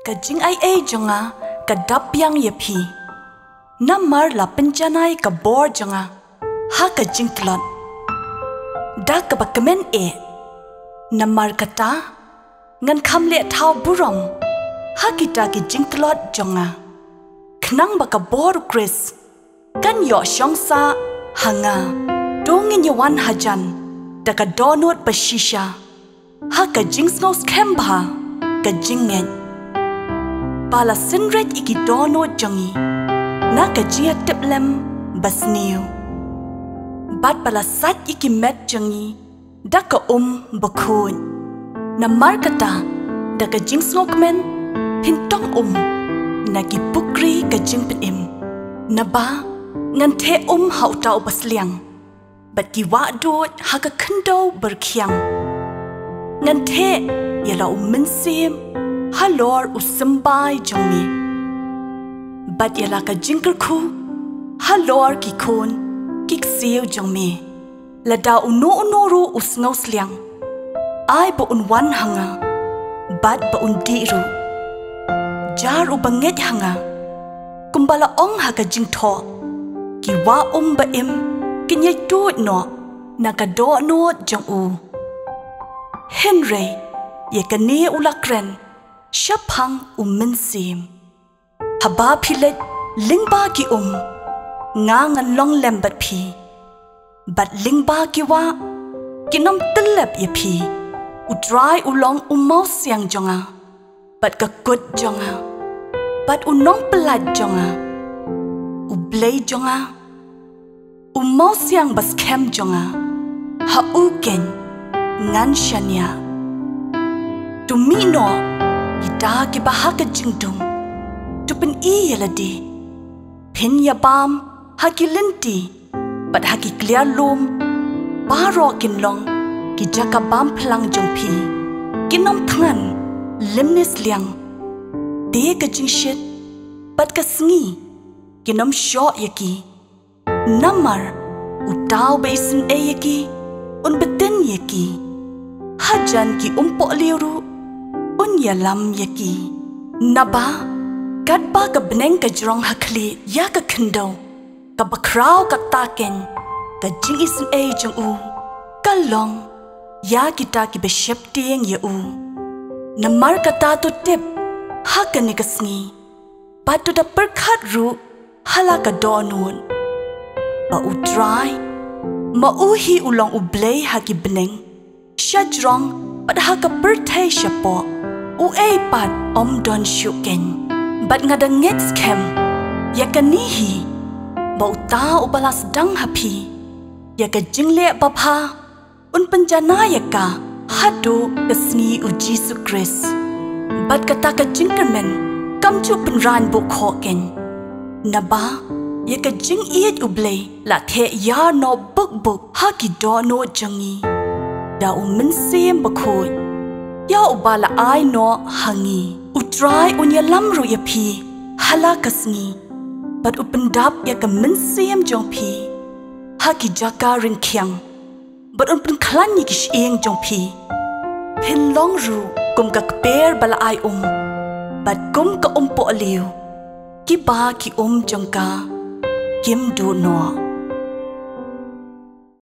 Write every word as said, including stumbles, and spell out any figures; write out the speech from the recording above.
Ka jingaiei jong nga ka dap biang ïa phi, namar la pynjanai ka bor jong nga ha ka jingtlot. Da kaba kmen eh, namar kata ngan kham leh thaw burom ha kita ki jingtlot jong nga, khnang ba ka bor u Khrist kan ïoh shong sah ha nga. To ngin ïa wan hajan da ka dohnud ba shisha, ha ka jingsngewskhem bha ka jingngeit, ba la synreit ïa ki dohnud jong ngi na ka jingïatiplem basniew, bad ba la sait ïa ki met jong ngi da ka um bakhuid. Namar kata, da ka jingsngewkmen phin tong um na ki pukri ka jingpynim, naba ngan theh um ha uta uba sliang, bad ki wah duid ha ka khyndew barkhiang. Ngan theh ïa la u Mynsiem halor u symbai jong me, bad ïa la ka jingkyrkhu halor ki khun ki ksiew jong me. Lada uno uno ruh u sngewsliang, ai ba un wan ha nga, bad ba un dih ruh. Jar uba ngeit ha nga, kumba la ong ha ka jingthoh, ki wah um ba im kin ïai tuid noh na ka dohnud jong u. Hynrei ïa kane u la kren shaphang u Mynsiem. Haba phi leit lyngba ki um, nga ngan long lem bad phi, bad lyngba ki wah, kin ym tyllep ïa phi. U Trai u long u mawsiang jong nga, bad ka kut jong nga, bad u nongpyllait jong nga, u Blei jong nga, u mawsiang baskhem jong nga, ha u keiñ ngan shaniah. To mih noh kita kiba ha ka jingdum, to pyni ïa lade. Phin ïa bam ha ki lynti bad ha ki kliar lum, baroh kin long ki jaka bam phlang jong phi. Kin ym thngan lymne sliang, te ka jingshit bad ka sngi kin ym shoh ïa ki. Namar uta uba isynei ïa ki un btin ïa ki, hajan ki umpohliew ruh un ïalam ïa ki. Naba katba ka bneng ka jrong ha khlieh ïa ka khyndew, kaba khraw kata keiñ ka jingisynei jong u ka long ïa kita kiba sheptieng ïa u. Namar kata to tip ha kane ka sngi, bad to da pyrkhat ruh ha la ka dohnud, ba U Trai, ma u hi u long U Blei ha ki bneng shajrong bad ha ka pyrthei shapoh, uei pat ym don shuh keiñ. Bad nga da ngeit skhem ïa kane hi, ba uta uba la sdang ha phi ïa ka jingleh babha un pynjanai ïa ka haduh ka sngi U Jisu Khrist. Bad kata ka jingkyrmen kam ju pynrang buh khoh keiñ, naba ïa ka jingïeit U Blei la theh ïar noh buk buk ha ki dohnud jong ngi da U Mynsiem Bakhuid, ïa uba la ai noh ha ngi. U Trai un ïalam ruh ïa phi ha la ka sngi, bad u pyndap ïa ka mynsiem jong phi ha ki jaka ryngkhiang, bad un pynkhlaiñ ïa ki shyieng jong phi. Phin long ruh kum ka kper ba la ai um, bad kum ka umpohliew, kiba ki um jong ka kim duh noh.